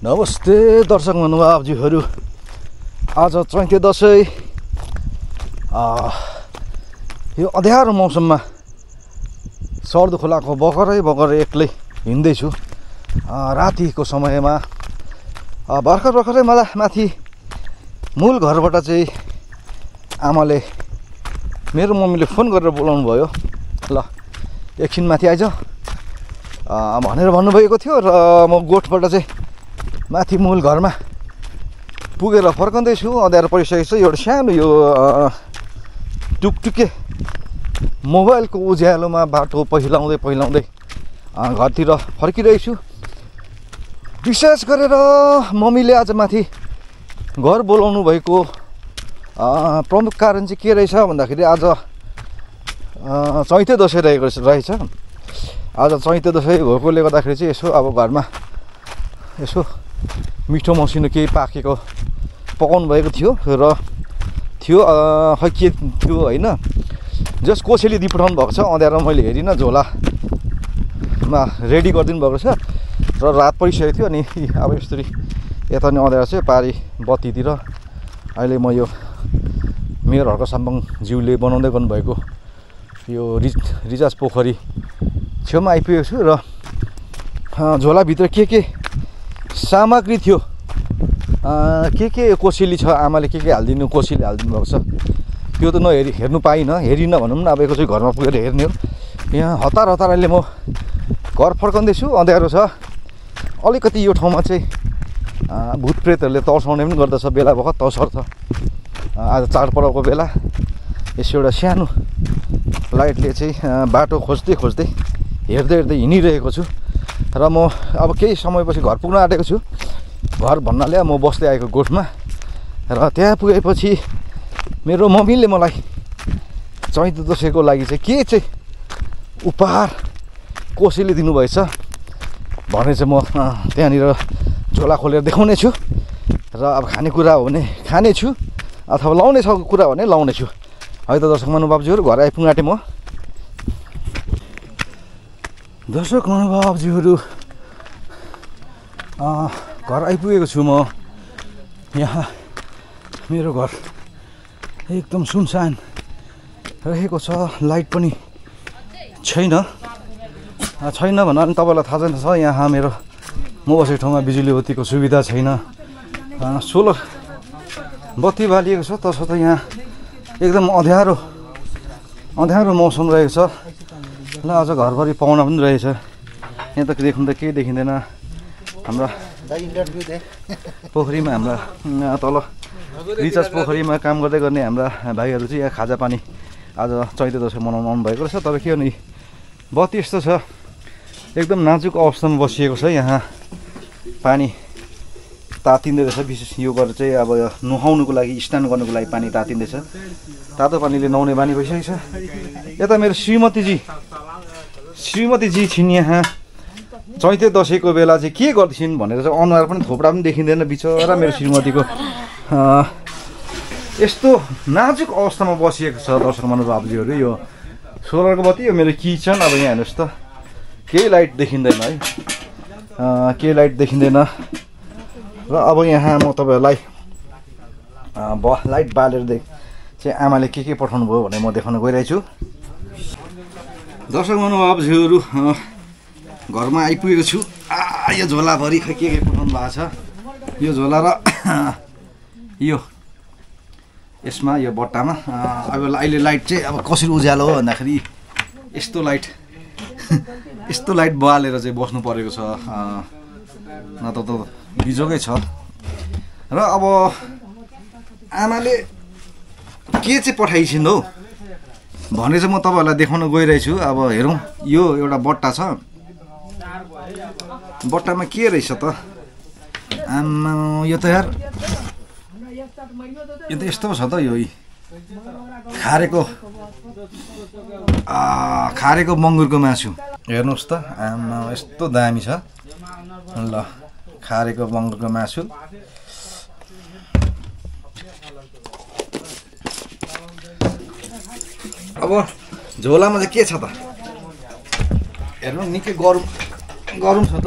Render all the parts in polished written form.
नमस्ते दर्शक महानुभावजीहरू, आज चैते दसैँ। यो अँध्यारो मौसममा सर्दो खोलाको बगरै एक्लै हिँड्दैछु। रातिको समयमा भर्खरै मलाई माथि मूल घरबाट चाहिँ आमाले मेरो मम्मीले फोन गरेर बोलाउनु भयो। ल एकछिन माथि आइज भनेर भन्नुभएको थियो र म गोठबाट चाहिँ माथि मूल घरमा पुगेर फर्कँदैछु। अँध्यारो परिसकेको छ। एउटा सानो यो टुकटुके मोबाइलको उज्यालोमा बाटो पहिलाउँदै घरतिर फर्किरहेको छु। विशेष गरेर मम्मीले आज माथि घर बोलाउनु भएको प्रमुख कारण चाहिँ के रहेछ भन्दाखेरि आज चैते दसैँ रहेछ। आज चैते दसैँ भएकोले गर्दाखेरि चाहिँ यसो अब घरमा यसो मिठो मसिनो केही पाकेको पकाउनु भएको थियो र खै के थियो होइन, जस कोसेली दिइपठाउनु भएको छ। अँध्यारो मैले हेरिनँ, झोलामा रेडी गरिदिनु भएको छ र रात परिसकेको थियो। अनि अब यसरी यता नि अँध्यारो चाहिँ पारी बत्तीतिर अहिले म यो मेयर हर्क साम्बाङ ज्यूले बनाउँदै गर्नुभएको यो रिजाज पोखरी छेउमा आइपुगेको छु र झोलाभित्र के सामग्री थियो, के कोसेली छ, आमाले के हालिदिनु, कोसेली हालिदिनु भएको छ, त्यो त हेर्नु हेरिनँ भनौँ न। अब एकैचोटि घरमा पुगेर हेर्ने हो। यहाँ हतार अहिले म घर फर्कँदैछु। अँध्यारो छ अलिकति। यो ठाउँमा चाहिँ भूत प्रेतहरूले तर्साउने पनि गर्दछ बेला बखत तर्सर्छ। आज चाडपर्वको बेला यसो एउटा सानो लाइटले चाहिँ बाटो खोज्दै हेर्दै हिँडिरहेको छु र म अब केही समयपछि घर पुग्न आँटेको छु। घर भन्नाले म बस्दै आएको गोठमा र त्यहाँ पुगेपछि मेरो मम्मीले मलाई चैते दसैँको लागि चाहिँ के चाहिँ उपहार कोसेली दिनुभएछ भने चाहिँ म त्यहाँनिर झोला खोलेर देखाउने छु र अब खानेकुरा हो भने खानेछु अथवा लाउने कुरा हो भने लाउने छु। है त दर्शक महानुभावजीहरू, घर आइपुग्न आँटेँ म। दर्शक महानुभावजीहरू, घर आइपुगेको छु म। यहाँ मेरो घर एकदम सुनसान रहेको छ। लाइट पनि छैन भन्नाले तपाईँलाई थाहा छैन छ यहाँ मेरो म बसेको ठाउँमा बिजुली बत्तीको सुविधा छैन। सोलर बत्ती बालिएको छ तसर्थ यहाँ एकदम अँध्यारो मौसम रहेको छ। ल आज घरभरि पाहुना पनि रहेछ। यहाँ त देख्नु त केही देखिँदैन। हाम्रा पोखरीमा हाम्रा तल रिचार्ज पोखरीमा काम गर्दै गर्ने हाम्रा भाइहरू चाहिँ यहाँ खाजा पानी आज चैते दसैँ मनाउनु आउनुभएको रहेछ। तर के हो नि, बत्ती यस्तो छ एकदम नाजुक अवस्थामा बसिएको छ। यहाँ पानी तातिँदै रहेछ। विशेष यो गरेर चाहिँ अब नुहाउनुको लागि, स्नान गर्नुको लागि पानी तातिँदैछ। तातो पानीले नुहाउने बानी भइसकेको छ। यता मेरो श्रीमतीजी छिन्। यहाँ चैते दसैँको बेला चाहिँ के गर्दैछिन् भनेर चाहिँ अनुहार पनि थोपडा पनि देखिँदैन बिचरा मेरो श्रीमतीको। यस्तो नाजुक अवस्थामा बसिएको छ दर्शक महानुभावजीहरू। यो सोलरको बत्ती यो मेरो किचन। अब यहाँ हेर्नुहोस् त केही लाइट देखिँदैन है, केही लाइट देखिँदैन। र अब यहाँ म तपाईँहरूलाई लाइट बालेर चाहिँ आमाले के पठाउनु भयो भने म देखाउन गइरहेको छु। दर्शक महानुभावजीहरू, घरमा आइपुगेको छु। यो झोलाभरि खै के पठाउनु भएको छ। यो झोला र यो यसमा यो बट्टामा अब अहिले लाइट चाहिँ अब कसरी उज्यालो हो भन्दाखेरि यस्तो लाइट बालेर चाहिँ बस्नु परेको छ। न त बिजोगै छ। र अब आमाले के चाहिँ पठाइछिन् हौ भने चाहिँ म तपाईँहरूलाई देखाउन गइरहेको छु। अब हेरौँ, यो एउटा बट्टा छ। बट्टामा के रहेछ त आमा, यो त यार यो त यस्तो छ त। यो खारेको मङ्गुरको मासु हेर्नुहोस् त आमा, यस्तो दामी छ। ल खारेको मङ्गुरको मासु। अब झोलामा चाहिँ के छ त हेर्नु, निकै गरम छ त।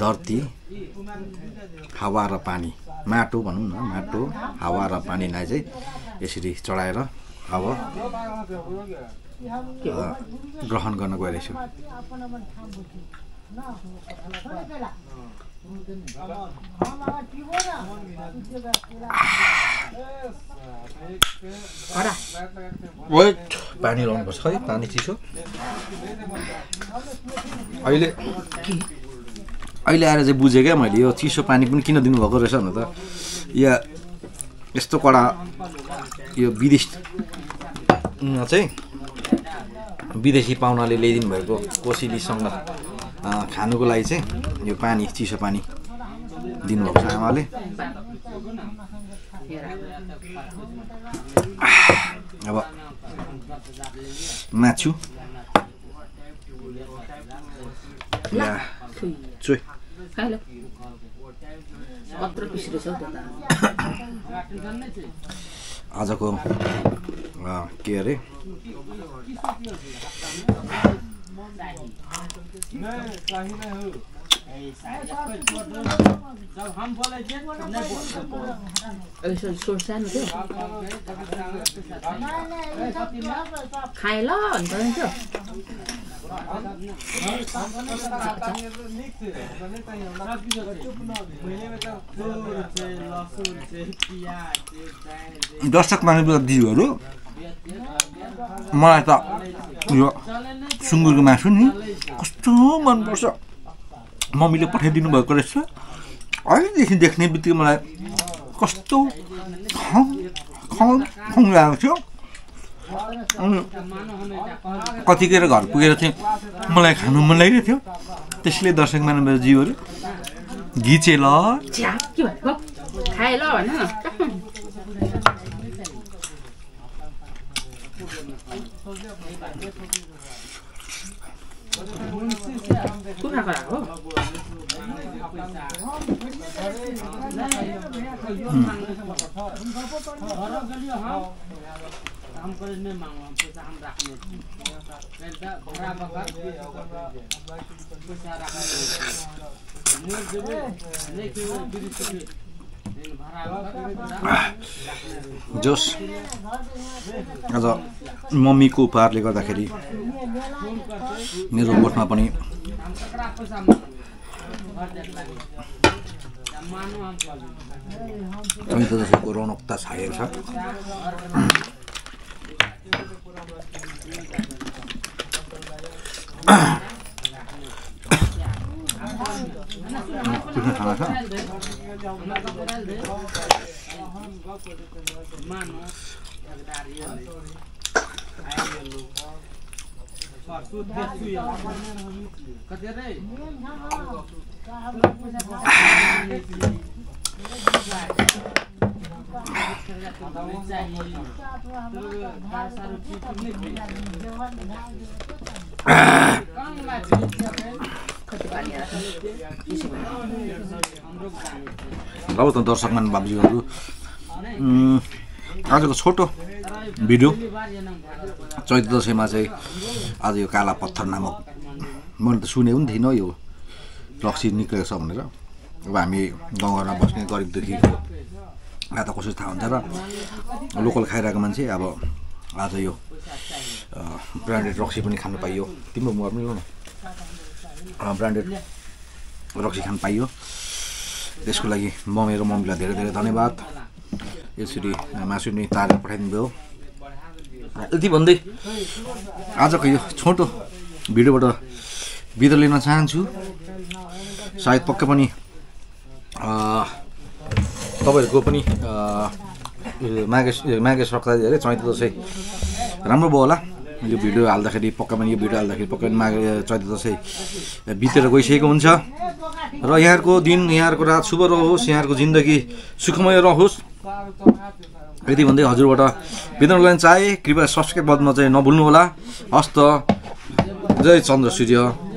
धरती हावा र पानी माटो भनौँ न माटो हावा र पानीलाई चाहिँ यसरी चढाएर अब ग्रहण गर्न गइरहेछु पानी लाउनुपर्छ है पानी चिसो अहिले आएर चाहिँ बुझेँ क्या मैले यो चिसो पानी पनि किन दिनुभएको रहेछ भने त या यस्तो कडा यो चाहिँ विदेशी पाहुनाले ल्याइदिनु भएको कोसेलीसँग खानुको लागि चाहिँ यो पानी चिसो पानी दिनुभएको छ आमाले अब माछु चोइ आजको के अरे खाए ल भन्छ दर्शक मानिस दिदीहरू मलाई त यो सुँगुरको मासु नि कस्तो मनपर्छ मम्मीले पठाइदिनु भएको रहेछ अहिलेदेखि देख्ने बित्तिकै मलाई कस्तो लागेको थियो कतिखेर घर पुगेर चाहिँ मलाई खानु मन लागिरहेको थियो त्यसले दर्शक मानिसजीहरू घिचे ल खाए ल भन जोस आज मम्मीको उपहारले गर्दाखेरि मेरो गोठमा पनि चैतदशीको रौनकता छाएको छ खाना छ अब त दर्शक मान बाबुजीहरू आजको छोटो भिडियो चैत दशैँमा चाहिँ आज यो काला पत्थर नामक मैले त सुनेको पनि थिइनँ यो रक्सी निक्लेको छ भनेर अब हामी गाउँघरमा बस्ने गरिबदेखि यहाँ त कसरी थाहा हुन्छ र लोकल खाइरहेको मान्छे अब आज यो ब्रान्डेड रक्सी पनि खानु पाइयो तिम्रो मुख पनि न ब्रान्डेड रक्सी खानु पाइयो त्यसको लागि म मेरो मम्मीलाई धेरै धेरै धन्यवाद यसरी मासु नि तारेर पठाइदिनु भयो यति भन्दै आजको यो छोटो भिडियोबाट बिदा लिन चाहन्छु सायद पक्कै पनि तपाईहरुको पनि माघे सङ्क्रान्ति अरे चैत दशैं राम्रो भयो होला यो भिडियो हाल्दाखेरि पक्का पनि यो भिडियो हाल्दाखेरि पक्का पनि माघे चैत दशैं बितेर गइसकेको हुन्छ र यहाँहरुको दिन यहाँहरुको रात शुभ रहोस् यहाँहरुको जिन्दगी सुखमय रहोस् यदि भन्दै हजुरबाट बिदा गर्न चाहे कृपया सब्स्क्राइब बटनमा चाहिँ नभुल्नु होला हस्त जय चन्द्र सूर्य।